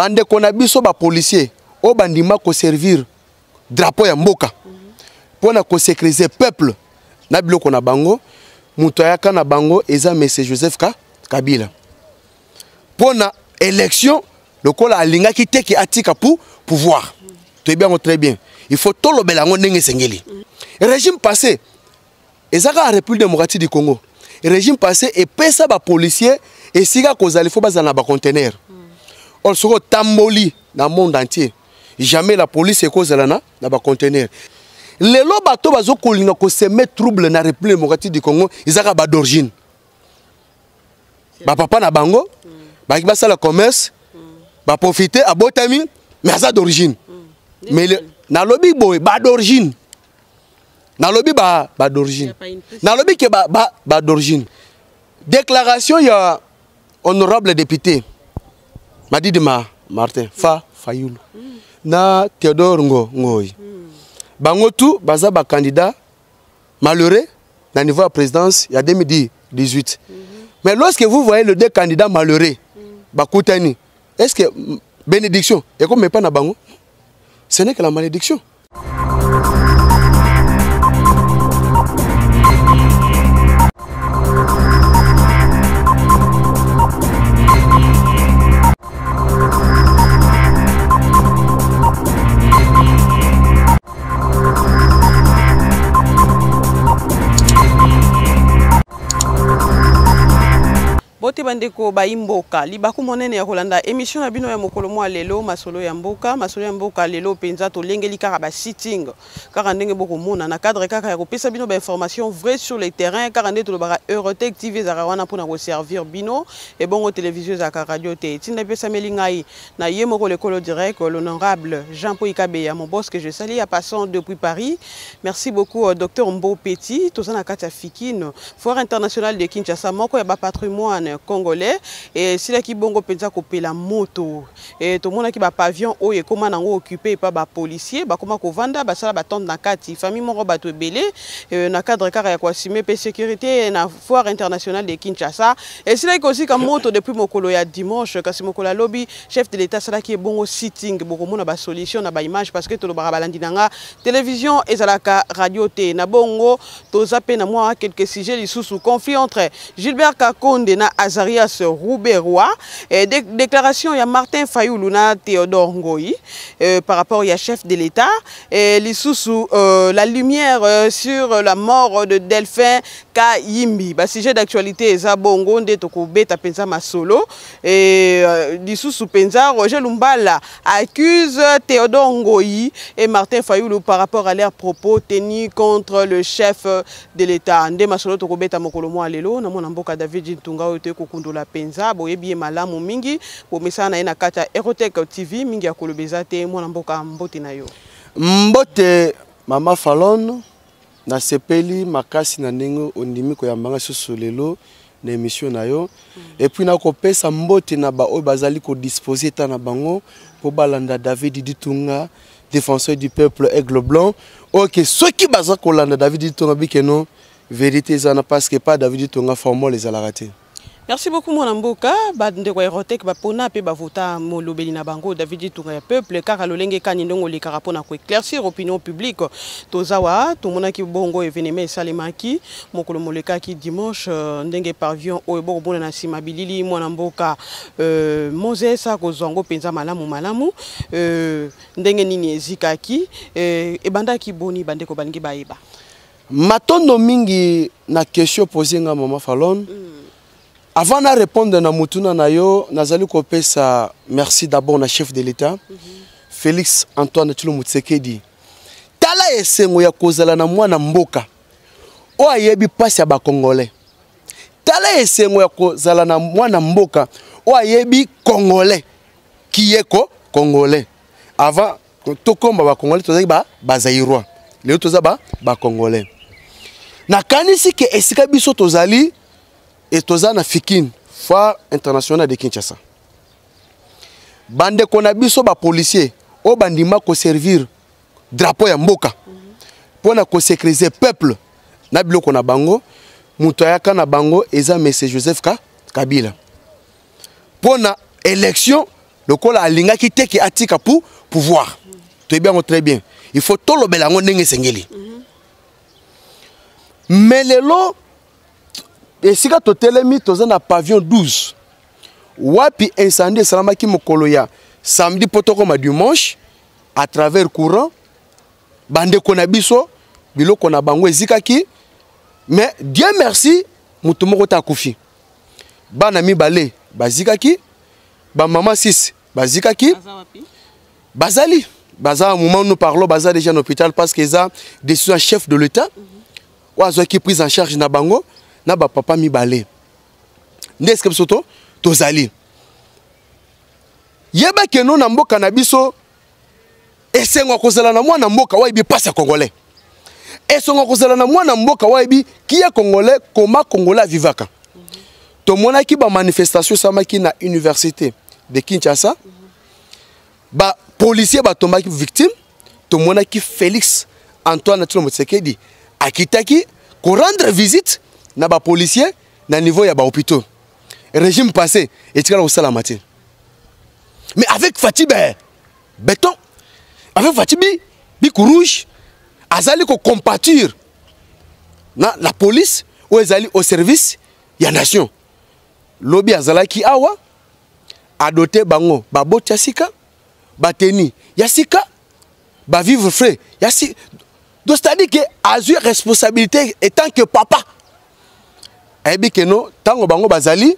Bandeko na biso ba policiers oyo bandima ko servir drapeau ya mboka mpo na ko sécuriser peuple na biloko na bango, moto ayaka na bango eza monsieur Joseph Kabila. Mpo na élection lokola alingaki te ke atika pour pouvoir. Toyebi yango très bien. Il faut tolobela yango ndenge esengeli. Régime passé eza kaka République démocratique du Congo. Régime passé epesa ba policiers esika kozala, il faut bazala na ba conteneur. Or soki otamboli na monde entier, jamais la police ekozala na ba conteneur. Lelo bato bazokolinga kosemer trouble na République démocratique du Congo eza kaka ba d'origine. Ba papa na bango baki basala commerce, ba profiter abotami mais aza d'origine. Mais nalobi boye ba d'origine. Nalobi ba d'origine. Nalobi ke ba d'origine. Déclaration ya honorable député Madidi Martin Fa Fayulu na Théodore Ngoyi. Bango tout baza ba candidat malheureux na niveau ya présidence ya 2018. Mais lorsque vous voyez les deux candidats malheureux bakutani, est-ce que bénédiction et comme pas na bango, ce n'est que la malédiction. Bote bandeko bayimboka libaku monene ya kolanda émission na bino ya mokolo mwa lelo, masolo ya mboka. Masolo ya mboka lelo mpenza tolengeli kaka ba sitting kaka ndenge bokomona na cadre kaka ya kopesa bino ba information vrai sur le terrain, kaka nde tolobaka Eurotech TV ezalaka wana mpona koservir bino, ebongo télévision ezalaka radio te. Etinda epesameli ngai na ye moko lekolo direct, l'honorable Jean-Paul Kabeya, mon boss que je salue en passant depuis Paris. Merci beaucoup docteur Mbo Petit, toza na kati ya Fikin, foire internationale de Kinshasa, moko ya ba patrimoine congolais et silaki bongo penza kopela moto. Et tomonaki ba pavillon oyo ekoma nango occupé par ba policiers, bakoma kovanda, basala ba tente na kati, famille moko bato ebele na cadre kaka ya ko assumer pe sécurité na foire internationale de Kinshasa. Et silaki kozika moto depuis mokolo ya dimanche, kasi mokolo ya lobi chef de l'État salaki bongo sitting, bokomona ba solution na ba image parce que tolobaka balandi nanga télévision ezalaka radio te. Na bongo toza pe na mwa quelques sujets lisusu, conflit entre Gilbert Kakonde na Azarias Ruberwa, et déclaration ya Martin Fayulu na Théodore Ngoyi par rapport ya chef de l'État, et lisusu la lumière sur la mort de Delphin Kayimbi. Ba sujet d'actualité eza bongo nde tokobeta penza masolo, et lisusu penza Roger Lumbala accuse Théodore Ngoyi et Martin Fayulu par rapport à leurs propos tenus contre le chef de l'État. Nde masolo tokobeta mokolo mwa lelo na mwana mboka David Ntunga oyo toyei kokundola penza boyebi ye malamu mingi, bomesana na ye na kati ya Eurotech TV mingi ya koloba eza te. Mwana mboka, mbote na yo. Mbote mama Falone, nasepeli makasi na ndenge ondimi koyamba ngai susu lelo na émission na yo. Et puis nakopesa mbote na ba oyo bazali kodisposer ta na bango mpo balanda David Ditunga, défenseur du peuple aigle blanc. Ok, soki baza kolanda David Ditunga bikeno vérité eza na parce que pas David Ditunga formol ezalaka te. Merci beaucoup mwana mboka. Bandeko ya Eurotech bapona pe bavota molobeli na bango David Ditunga ya peuple kaka lolenge kani ndongo lekaka mpona koéclaircir opinion publique. Tozawa tomonaki bongo événement esalemaki mokolo molekaki dimanche, ndenge pavillon oyo bokomona na nsima bilili mwana mboka Moses akozwa yango mpenza malamu malamu, ndenge nini ezikaki, ebandaki boni, bandeko balingi bayeba. Matondo mingi na question posée nga mama Falone. Avant na répondre na mutuna na yo, nazali kopesa merci d'abord na chef de l'État, Félix Antoine Tshilombo Tshisekedi. Tala esengo ya kozala na mwana mboka oyo ayebi pasi ya ba Congolais. Tala esengo ya kozala na mwana mboka oyo ayebi Congolais qui est ko Congolais. Avant tokomba ba Congolais tozalaki ba Zaïrois. Lelo toza ba Congolais. Nakanisi ke esika biso tozali et toza na Fikin, foire internationale de Kinshasa. Bandeko na biso ba policiers oyo bandima ko servir drapeau ya mboka mpona ko sécuriser peuple na biloko na bango, moto ayaka na bango eza monsieur Joseph Kabila. Mpona élection Lokola alingaki te ke atika pour pouvoir. Toyebi yango très bien. Il faut tolobela yango ndenge esengeli. Mais lelo esika totelemi, toza na pavillon 12 wapi incendie esalamaki mokolo ya samedi mpo tokoma dimanche. À travers courant, bandeko na biso, biloko na bango ezikaki. Mais Dieu merci, moto moko te akufi. Bana mibale bazikaki, bamama 6 bazikaki. Bazali, baza, au moment où nous parlons, baza déjà na hôpital, parce que eza décision ya chef de l'État oyo azwaki prise en charge na bango na bapapa mibale. Nde esika biso to tozali. Yeba que no na mboka na biso, esengo kozala na mwana mboka wayebi mpasi ya Congolais, esengo kozala na mwana mboka wayebi kia Congolais, koma Congolais avivaka. Tomonaki bamanifestation esalamaki na université de Kinshasa, bapolicier batombaki victime. Tomonaki Félix Antoine Tshilombo Tshisekedi akitaki korendre visite na bapolicier na niveau ya bahôpitaux. Régime passé etikala kosalama te. Mais avec Fatshi be béton, avec Fatshi bi bic rouge, azali kocompatir na la police oyo ezali au service ya nation. Lobi azalaki awa, adote bango baboti ya sika, bateni ya sika, bavivre frais ya si. Donc c'est-à-dire que azwi responsabilité étant que papa, ayebi que no ntango bango bazali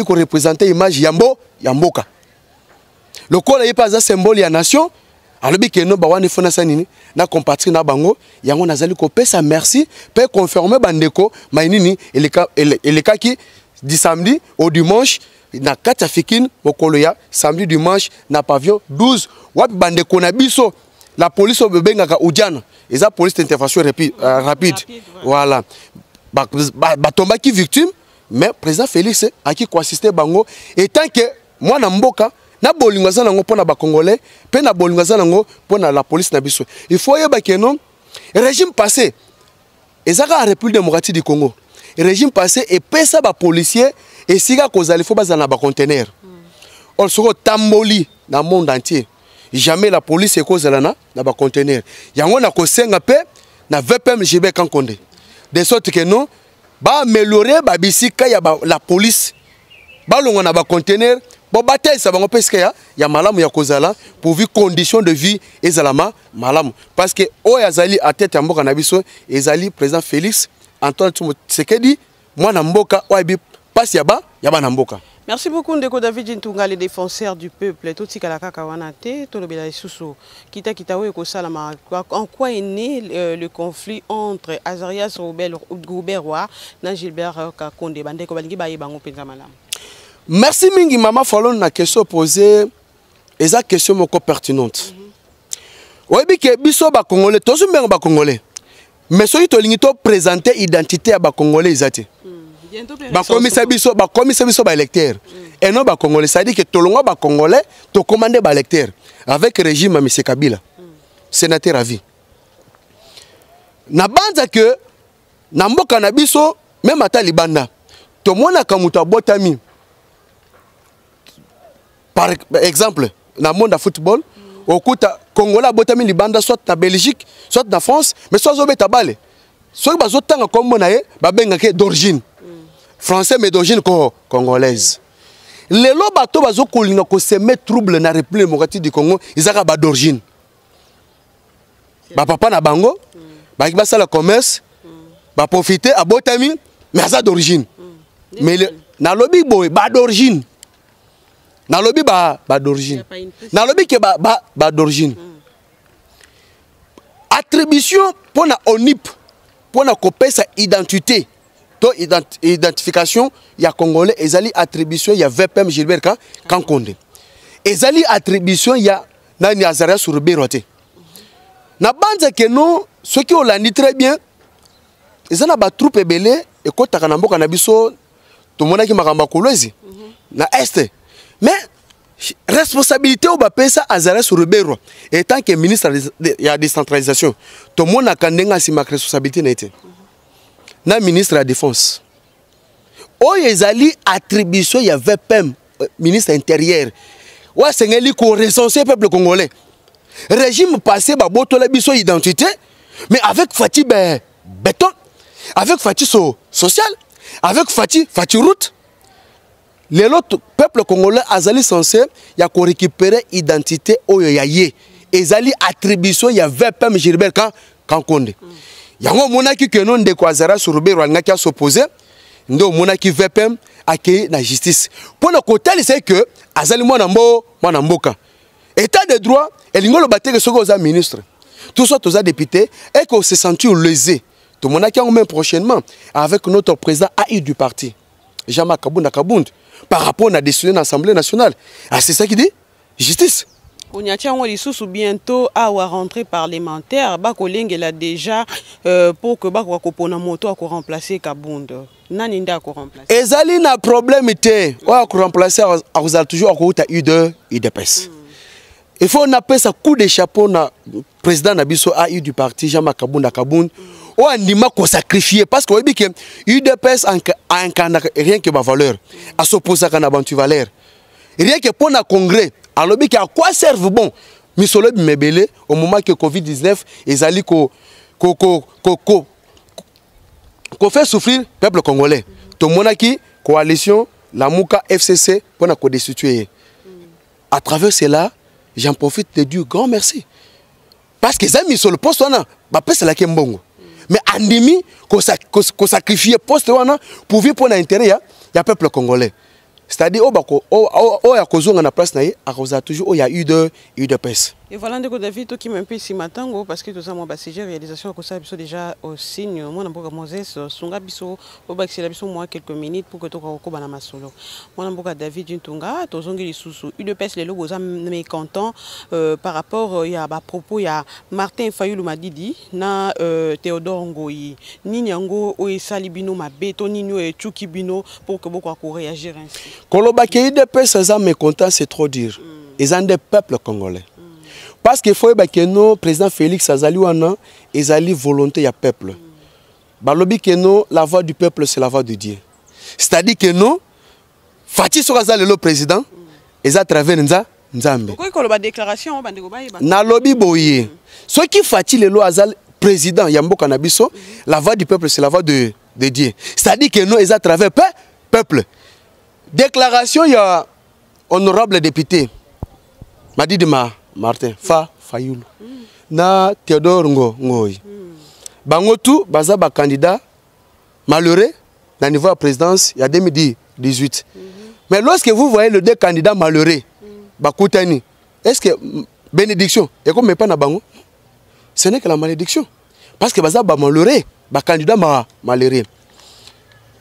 koreprésente image ya mbo ya mboka. Lokola ye mpe aza symbole ya nation, alobi que no bawana efo nasala nini na compatir na bango. Yango nazali kopesa merci mpe confirme bandeko mai nini elekaki du samedi au dimanche na kati ya Fikin. Mokolo ya samedi, dimanche, na pavillon 12 wapi bandeko na biso la police oyo bebengaka Ujana, eza police d'intervention rapide, voilà, batombaki victime. Mais président Félix aki koassiste bango étant que mwana mboka, na bolingo aza nango mpo na Bacongolais mpe na bolingo aza nango mpo na la police na biso. Il faut oyeba que non, régime passé eza kaka République démocratique du Congo. Régime passé epesa bapolicier esika kozala, ifo bazala na baconteneur. Or soki otamboli na monde entier, jamais la police ekozala na baconteneur. Yango na kosenga mpe na VPM Gilbert Kankonde, de sorte que non, baaméliorer babisika ya la police, balongwa na baconteneur bo batalisa bango mpe esika ya malamu ya kozala, pourvu condition de vie ezalama malamu, parce que oyo azali à tête ya mboka na biso ezali président Félix Antoine Tshisekedi, mwana mboka oyo ayebi mpasi ya bana mboka. Merci beaucoup, ndeko David Ntunga, le défenseur du peuple. Totikala kaka wana te, tolobela lisusu kita-kita oyo ekosalama. En quoi est né le conflit entre Azarias Ruberwa na Gilbert Kankonde? Bandeko balingi bayeba yango mpenza malamu. Merci mingi, mama Falon, na question posée. Eza question moko pertinente. Oyebi que biso Bacongolais tozombenga Bacongolais, mais soki tolingi toprésente identité ya Bacongolais, eza te. Bakomisa biso baélecteur et non Bacongolais. C'est-à-dire que tolongwa Bacongolais, tokóma nde baélecteur avec régime ya monsieur Kabila, sénateur à vie. Na banza que na mboka na biso, même ata libanda, tomonaka moto abotami, par exemple na monde ya football, okuta Congolais abotami libanda, soit na Belgique, soit na France, mais soit azobeta bale, soki bazotanga nkombo na ye, babengaka d'origine français, mais d'origine congolaise. Lelo bato bazokolinga kosemer trouble na République démocratique du Congo ezaka bad'origine. Bapapa na bango baki basala commerce, baprofite, abotami mais aza d'origine. Mais nalobi boye, bad'origine, nalobi ba d'origine, nalobi que ba d'origine. Attribution mpo na ONIP, mpo na kopesa identité to identification ya Congolais, ezali attribution ya VPM Gilbert Kankonde, ezali attribution ya nani, Azarias Ruberwa te. Na banza que no, soki olandi très bien, eza na batroupe ebele ekɔtaka na mboka na biso. Tomonaki makambo ya Kolwezi na Est, mais responsabilité oyo bapesa Azarias Ruberwa étant que ministre ya décentralisation, tomonaka ndenge asimaka responsabilité na ye te. Na ministre ya défense, oyo ezali attribution ya VPM, ministre intérieur. Oyo asengeli korecenser peuple congolais. Régime passé babotola biso identité, mais avec Fatshi béton, avec Fatshi social, avec Fatshi Fatshi route, lelo peuple congolais azali censé ya korécupérer identité oyo ya ye ezali attribution ya VPM Gilbert Kankonde. Yango omonaki ke no ndeko Azarias Ruberwa alingaki as'opposer, nde omonaki VPM akei na justice mpona kotalisa ye ke azali mwana mbo mwana mboka. État de droit elingi oloba te ke soki oza ministre tout soit toza député et qu'on se sentir lésé. Tomonaki yango même prochainement avec notre président AI du parti, Jean-Marc Kabund Kabund, par rapport à la décision de l'Assemblée nationale. Ah, c'est ça qui dit justice. Oniati yango lisusu, bientôt awa rentrée parlementaire, bakolengela déjà pour que bakoka kopona moto akoremplacer Kabund. Nani nde akoremplacer? Ezali na problème te. Oyo akoremplacer akozala toujours akouta U2 UDPS. Il faut napesa coup de chapeau na président na biso AI du parti, Jean-Marc Kabund Kabund, oyo andima kosacrifier, parce que oyebi ke UDPS aincarnaka rien que bavaleur, asopposaka na bantu valeur. Rien que mpo na congrès, alobi ke à quoi serve bon misolo ebima ebele au moment que Covid-19 ezali ko ko ko ko ko kofaire souffrir peuple congolais. Tomonaki coalition Lamuka FCC mpona kodestituer ye. À travers cela, j'en profite de dire grand merci, parce que eza misolo, poste wana bapeselaki mbongo, mais andimi kosacrifier poste wana pourvu mpo na intérêt ya peuple congolais. C'est-à-dire oyo akozonga na place na ye akozala toujours oyo ya U2 UDPS. Et voilà, ndeko David, tokima mpe nsima ntango, parce que toza mwa basujet réalisation akosala biso déjà au signe. Mwana mboka Moses, sunga biso, obakisela biso mwa quelques minutes pour que tokoka kokoba na masolo. Mwana mboka David Ntunga, tozongi lisusu. UDPS lelo boza mécontent par rapport ya bapropos ya Martin Fayulu Madidi na Théodore Ngoyi. Nini yango oyo esali bino mabe to nini oyo etuki bino pour que bokoka koréagir ainsi? Koloba ke UDPS eza mécontent, c'est trop dire. Eza nde peuple congolais, parce que faut oyeba ke no président Félix azali wana, ezali volonté ya peuple. Balobi ke no la voix du peuple, c'est la voix de Dieu. C'est-à-dire que no Fatshi, soki aza lelo président, eza à travers Nzambe. Okoki koloba déclaration oyo bandeko bayeba. Nalobi boye, soki Fatshi lelo aza président ya mboka na biso, la voix du peuple, c'est la voix de Dieu. C'est-à-dire que no eza à travers peuple. Déclaration ya honorable député Madidi Martin Fa Fayulu na Théodore Ngoyi, bango tu baza bacandidat malheureux na niveau ya présidence ya 2018. Mais lorsque vous voyez les deux candidats malheureux bakutani, est-ce que bénédiction ekomi epa na bango? Ce n'est que la malédiction, parce que baza bamalheureux, bacandidat malheureux.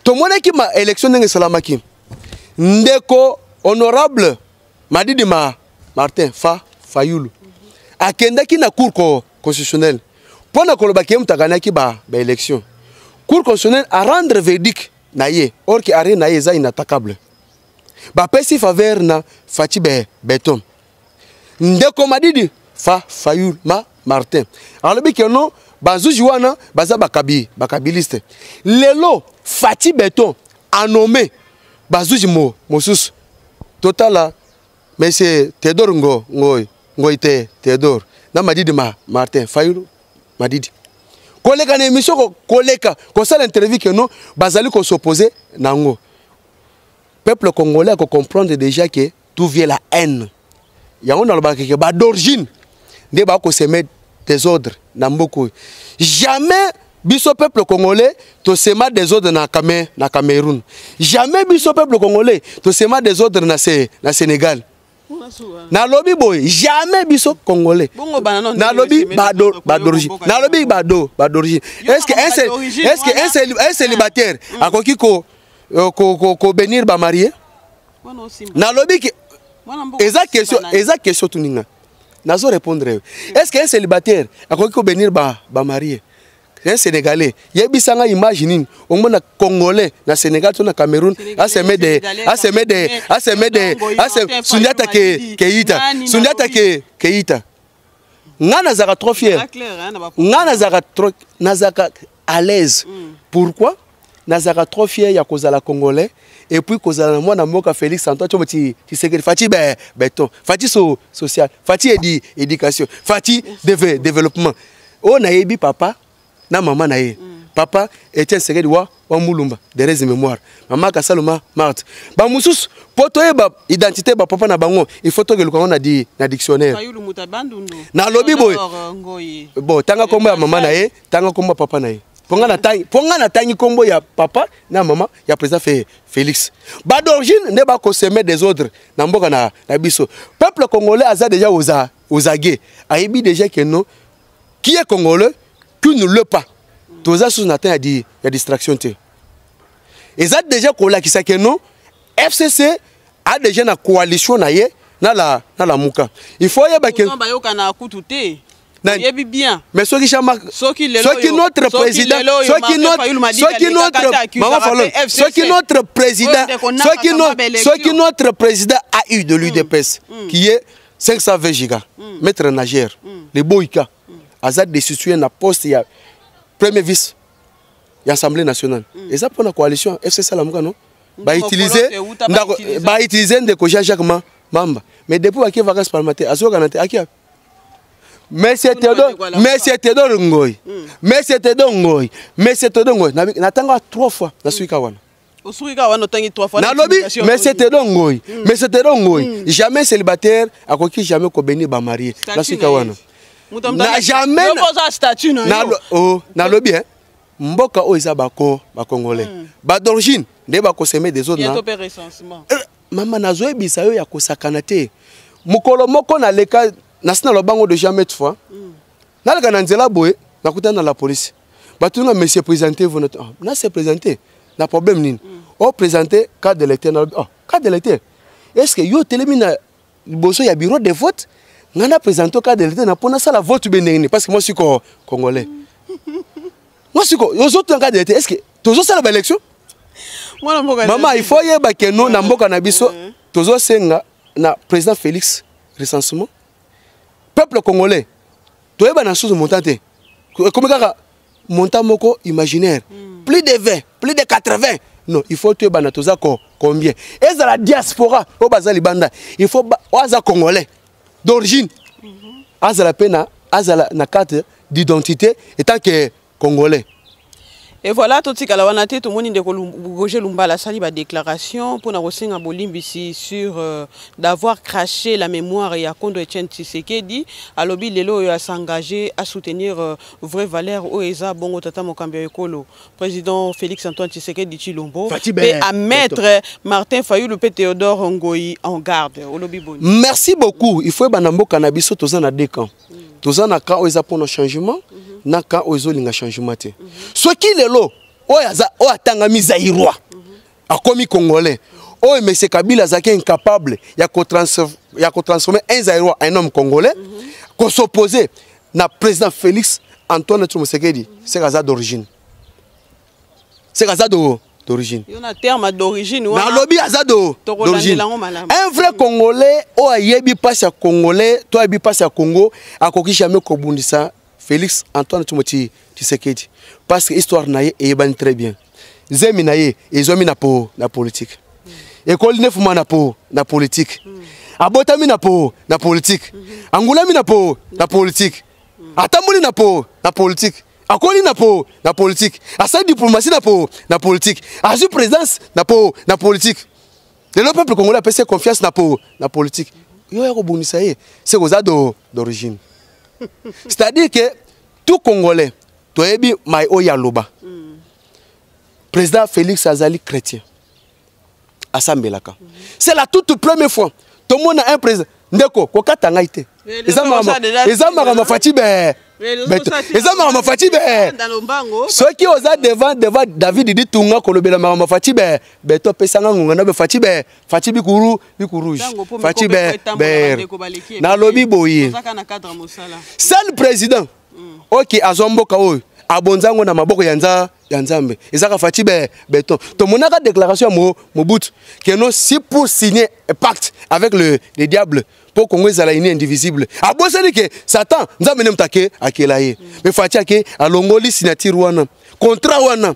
Tomonaki ma élection ndenge esalamaki. Ndeko honorable Madidi Martin Fa Fayulu akendaki na Cour constitutionnelle mpo na kolobaki ye moto aganaki baélection. Cour constitutionnelle arendre verdict na ye, or ke arrêt na ye eza inattaquable. Bapesi faveur na Fatshi Béton. Ndeko Madidi Fa Fayulu Martin alobi ke non, bazuzi wana baza bakabiliste. Lelo Fatshi Béton anommer bazuzi mosusu. Totala monsieur Théodore Ngoy Ngoy te Théodore na Madidi Martin Fayulu Madidi koleka na émission, koleka kosala interview ke non, bazali kos'opposer nango. Peuple congolais akocomprendre déjà que tout vient la haine. Yango nalobaka ke bad'origine nde bakosemer désordre na mboka oyo. Jamais biso peuple congolais tosema désordre na Cameroun, jamais biso peuple congolais tosema désordre na Sénégal. Nalobi boye, jamais biso congolais, nalobi bad'origine, nalobi bad'origine. Est ce que est ce que un célibataire akoki ko ko bénir bamariés? Nalobi ke eza question, eza question tuninga, nazo répondre yo. Est ce que un célibataire akoki kobénir bamariés? Un Sénégalais, yebisanga image nini omona Congolais na Sénégal to na Cameroun asemer de ase Sundiata ke Keita, Sundiata ke Keita? Nga nazalaka trop fier, nga nazalaka trop, nazalaka à l'aise. Pourquoi? Nazalaka trop fier ya kozala Congolais et puis kozala na mwana mboka Félix Antoine Tshombo Tshisekedi. Fatshi be béton, Fatshi social, Fatshi éducation, Fatshi développement. Oyo nayebi papa na mama na ye. Papa Etienne Tshisekedi wa Mulumba d'heureuse mémoire, mama Kasaloma Marthe. Bamosusu mpo toyeba identité ba papa na bango, il faut tokeluka yango na dictionnaire. Fayulu muta Bandundu. Nalobi boye. Théodore Ngoyi. Bon, tanga kombo ya mama na ye, tanga kombo ya papa na ye. Mpo nga natangi kombo ya papa na mama ya président Félix. Ba d'origine nde bakosemer désordre na mboka na biso. Peuple congolais aza déjà aux aguets, ayebi déjà que non, qui est Congolais, qui ne l'est pas. Toza sous na temps ya distraction te. Eza déjà kolakisa que non, FCC a déjà na coalition na ye na Lamuka. Il faut yeba que Pourtant bayokana kutu te. Nani? Oyebi bien. Mais soki Jean-Marc Soki lelo soki oyo- notre soki président lelo oyo soki Martin notre Fayulu Madidi soki alekaka notre te accusera Maman Falone, pe FCC. soki notre président Oyo ndeko naka soki kamba ba élection. soki notre président a eu de l'UDPS qui est 520 gigas, maître nageur le Boïka aza destitué na poste ya premier vice ya Assemblée nationale, eza mpona coalition FCC Lamuka, non, bautiliser Ndeko Folote, ndako bautiliser. Bautiliser ndeko Jean-Jacques Mamba, mais depuis bake vacances parlementaires, azokana te akia. Monsieur Théodore, Monsieur Théodore Ngoy, Monsieur Théodore Ngoy, Monsieur Théodore Ngoy, natanga trois fois nasuki wana. Osuki kaka wana, otangi trois fois. Nalobi Monsieur Théodore Ngoy, Monsieur Théodore Ngoy, jamais célibataire akoki jamais kobénir bamariés. Nasuki wana. Na jamais oza statut na yo. Oh, nalobi hein, mboka oyo eza bako bacongolais ba d'origine nde bakosemer désordre na Bientôt pe recensement. Mama, nazoyebisa yo ya kosakana te. Mokolo moko naleka, nasi naloba yango déjà maintes fois, naleka na nzela boye, nakutana na la police. Batunga: "Monsieur, présentez vous." Ah, na se présenter na problème nini? O présenter carte d'électeur. Nalobi: "Oh, carte d'électeur, est ce que yo otelemi na liboso ya bureau de vote, ngai na présente carte d'électeur na mpo nasala vote be ndenge nini? Parce que moi suis Congolais, moi siko ozotuna carte d'électeur, est ce que tozosala baélection?" Mwana mboka. Mama, il faut yeba ke no, na mboka na biso, tozosenga na président Félix recensement. Peuple congolais, toyeba na susu montant te, ekomi kaka montant moko imaginaire, plus de 20, plus de 80. Non, il faut toyebana toza combien. Ezala diaspora oyo baza libanda, il faut oyo aza Congolais d'origine azala mpe na azala na carte d'identité étant que Congolais. Et voilà, totikala wana te. Tomoni ndeko Roger Lumbala asali badéclaration mpona kosenga bolimbisi sur d'avoir craché la mémoire ya Kondo Etienne Tshisekedi. Alobi lelo oyo as'engagé à soutenir vraie valeur oyo eza bongo tata mokambi ya ekolo, président Félix Antoine Tshisekedi Tshilombo, Fatshi mpe à mettre Martin Fayulu mpe Théodore Ngoyi en garde. Olobi boni? Merci beaucoup. Il faut ebanda mboka na biso, toza na deux camps. Toza na camp oyo eza mpona changement, na camp oyo ezolinga changement te. Soki lelo oyo aza oyo atangami Zaïrois akomi Congolais, oyo monsieur Kabila azalaki incapable ya kotransformer un Zaïrois un homme congolais, kos'opposer na président Félix Antoine Tshisekedi, seka aza d'origine, seka aza d'origine. Yo na terme d'origine wana. Nalobi aza Tokolandela d'origine. Yango malamu. Un vrai Congolais oyo ayebi mpasi ya Congolais to ayebi mpasi ya Congo akoki jamais kobundisa Félix Antoine Tshilombo Tshisekedi, parce que histoire na ye eyebani très bien. Zemi na ye ezwami na politique, ekoli 9 mois na politique, abotami na politique, angulami na politique, atamboli na politique, akoli na politique, asali diplomatie na politique, azwi présidence na politique. Lelo peuple congolais apesi ye confiance na politique. Yo ya kobundisa ye, se koza d'origine, c'est-à-dire que tout Congolais toyebi mai oyo aloba. Président Félix azali chrétien, asambelaka. C'est la toute première fois tomona un président. Ndeko, kokata ngai te, eza makambo Fatshi be, eza makambo Fatshi be. Soki oza devant David Ditunga kolobela makambo Fatshi be beto, apesanga ngonga na be Fatshi be, Fatshi bikuru biku rouge, Fatshi be ber. Nalobi boye: seul président oki azwa mboka oyo, abonza yango na maboko ya Nzambe, ezaka Fatshi be béton. Tomonaka déclaration ya Mobutu que non, si pour signer un pacte avec le diable mpo Congo ezala uni indivisible, abosani ke Satan, Nzambe nde moto ake akela ye. Mais Fatshi ake alongoli signature wana, contrat wana.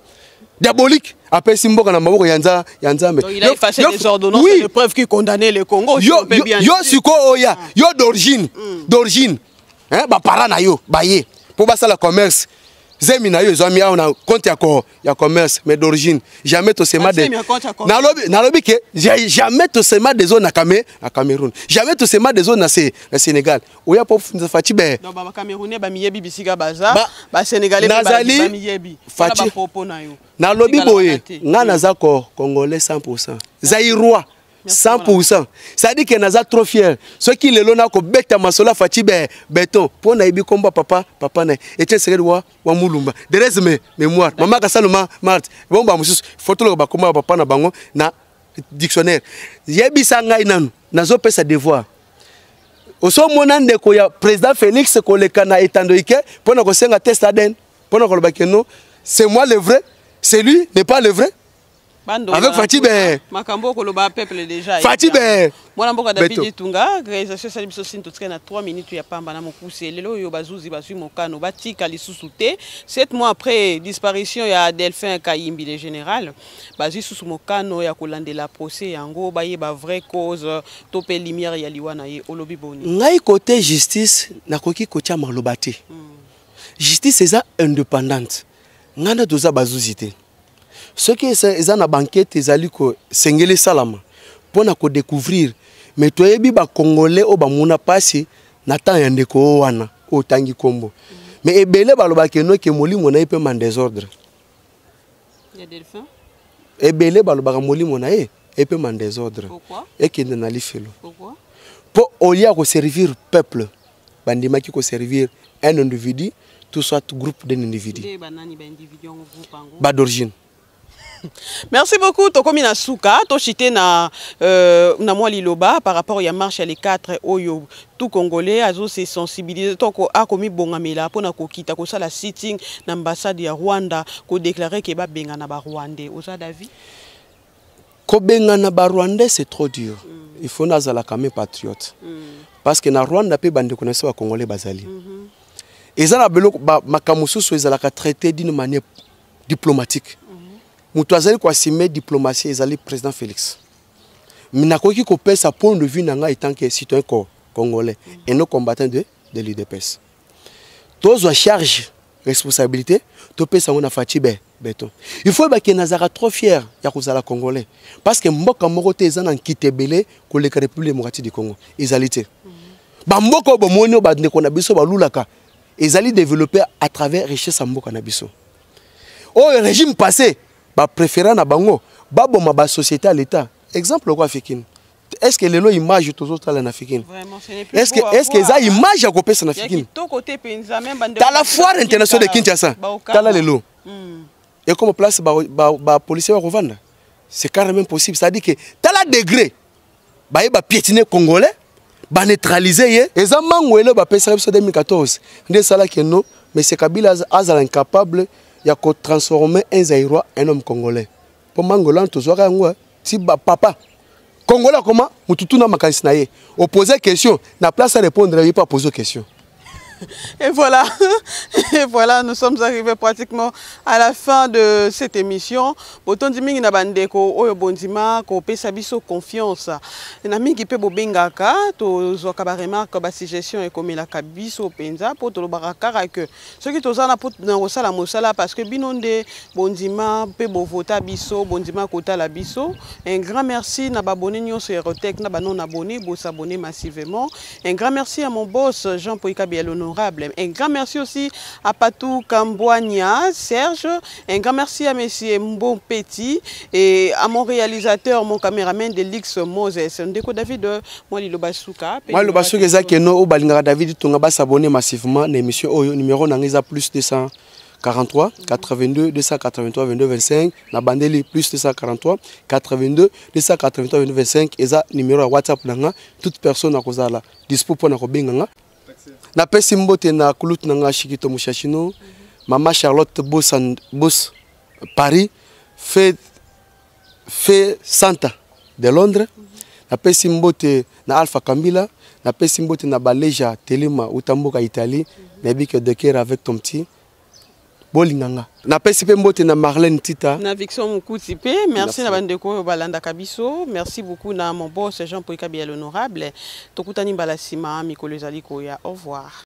Diabolique apesi mboka na maboko ya ya Nzambe. Donc, il a effacé des ordonnances, oui, de preuves qui condamnaient le Congo. Yo, yo, yo sikoyo oya, yo d'origine, d'origine, hein, bapara na yo baye mpo basala commerce, zemi na yo ezwami awa na compte ya commerce, mais d'origine jamais tosema de nalobi, nalobi ke jamais tosema des zones na Cameroun, jamais tosema des zones na Sénégal. Oya mpo Fatshi be. Donc Bacamerounais bamiyebi bisika baza, Basénégalais Nazali bamiyebi. Fatshi. Propos na yo. Nalobi boye, nga naza ko Congolais 100%, Zaïrois 100%, c'est-à-dire que naza trop fier soki lelo nakobeta masolo ya Fatshi be béton, mpo nayebi kombo papa na Etienne Tshisekedi wa Mulumba, d'heureuse mémoire, mama Kasaluma Marthe. Bon, bamosusu faut toloka bakombo ya papa na bango na dictionnaire. Yebisa ngai nanu, nazopesa devoir. Osomona ndeko ya président Félix koleka na etando ike mpo na kosenga test ADN, mpo na koloba ke non, c'est moi le vrai, c'est lui n'est pas le vrai. Avec Fatshi be. Makambo koloba, peuple déjà. Fatshi be. Mwana mboka David Tunga, réalisation esali biso sini. Totikali na 3 minutes ya pamba na mokuse. Lelo oyo bazuzi bazwi mokano, batika lisusu te. 7 mois après disparition ya Delphin Kayimbi le général, bazwi susu mokano ya kolandela procès yango, bayeba vraie cause to mpe lumière ya liwa na ye. Olobi boni? Ngai côté justice nakoki kotia maloba te. Justice eza indépendante. Ngai nde toza bazuzi te. Soki eza na bankete ezali kosengeli esalama mpo na kodécouvrir, mais toyebi Bacongolais oyo bamona mpasi na temps ya ndeko oyo wana oyo otangi nkombo. Mais ebele balobaka enoke molimo na ye mpe ma désordre. Ya Delphin. Ebele balobaka molimo na ye epe ma désordre. Pourquoi? Ekende na lifelo. Pourquoi? Mpo olia koservir peuple, bandimaki koservir un individu, tout soit groupe d'un individu. Nde banani baindividu yango, groupe yango? Bad'origine. Merci beaucoup. Tokomi na suka, toshite na mwa liloba par rapport ya marche ya le 4 oyo tout Congolais azo se sensibiliser to akomi bongamela mpona kokita kosala sitting na ambassade ya Rwanda, kodéclarer ke babengana Barwandais. Oza d'avis? Kobengana Barwandais, c'est trop dur. Il faut nazala quand même patriote, parce que na Rwanda mpe bandeko na biso Bacongolais bazali. Eza na biloko makambo mosusu ezalaka traité d'une manière diplomatique. Moto azali koassumer diplomatie ezali président Félix. Mais nakoki kopesa point de vue na ngai en tant que citoyen congolais et non combattant de l'UDPS. Tozwa charge, responsabilité, topesa yango na Fatshi be béton. Il faut bakende, nazalaka trop fier ya kozala Congolais, parce que mboka moko te eza na nkita ebele koleka République démocratique du Congo. Ezali te. Bamboka oyo bomoni, oyo bandeko na biso balulaka, ezali développé à travers richesse ya mboka na biso. Oyo régime passé bapréféra na bango baboma basociété ya l'État, exemple lokola Fikine. Est ce que lelo image tozotala na Fikine, est ce que, est ce que eza image ya kopesa na Fikine? Tala foire internationale de Kinshasa, tala lelo ekoma place bapolicier bakovanda. C'est carrément impossible. C'est à dire que tala degré baye bapiétiner Congolais, baneutraliser ye. Eza mango ele bapesaka biso 2014 nde esalaki no monsieur Kabila azala incapable ya kotransformer un Zaïrois un homme congolais, mpo mango wana tozwaka yango ti papa Congolais akoma motu tuna makanisi na ye, opose question na place à répondre, ye mpe apose question. Et voilà, et voilà, nous sommes arrivés pratiquement à la fin de cette émission. Botondi mingi na bandeko oyo bondima kopesa biso confiance. Na mingi pe bobengaka, tozwaka ba remarque, ba suggestion ekomelaka biso penza, po tolobaka kaka que soki toza na na kosala mosala parce que bino nde bondima pe bovota biso, bondima kotala biso. Un grand merci na babone nyonso ya Rotec, na ba non abonné, bosabonner massivement. Un grand merci à mon boss Jean Poikabi, l'honorable. Un grand merci aussi à Patou Kambouania, Serge. Un grand merci à monsieur Mbon Petit et à mon réalisateur, mon caméraman de Lix Moses. Ndeko David, moi liloba suka. Moi liloba suka eza ke no oyo balingaka David Tonga basabonner massivement na émission oyo. Numéro na ngai eza plus 243 82 283 22 25. Na bandeli, plus 243 82 283 22 25 eza numéro ya WhatsApp na nga. Toute personne akozala dispo mpo na kobenga nga. Napesi mbote na kulutu na nga Shikito Mushashino, mama Charlotte Bos, Bos Paris fait fait Santa de Londres. Napesi mbote na Alpha Kambila, napesi mbote na Baleja Telema uta mboka Italie. Nayebi ke de cœur avec ton petit. Bolinga nga. Napesi mpe mbote na Marlène Tita. Na Vixon Mukuti mpe merci na bandeko oyo balandaka biso. Merci beaucoup na mon boss Jean Poika Biya l'honorable. Tokutani mbala nsima mikolo ezali koya. Au revoir.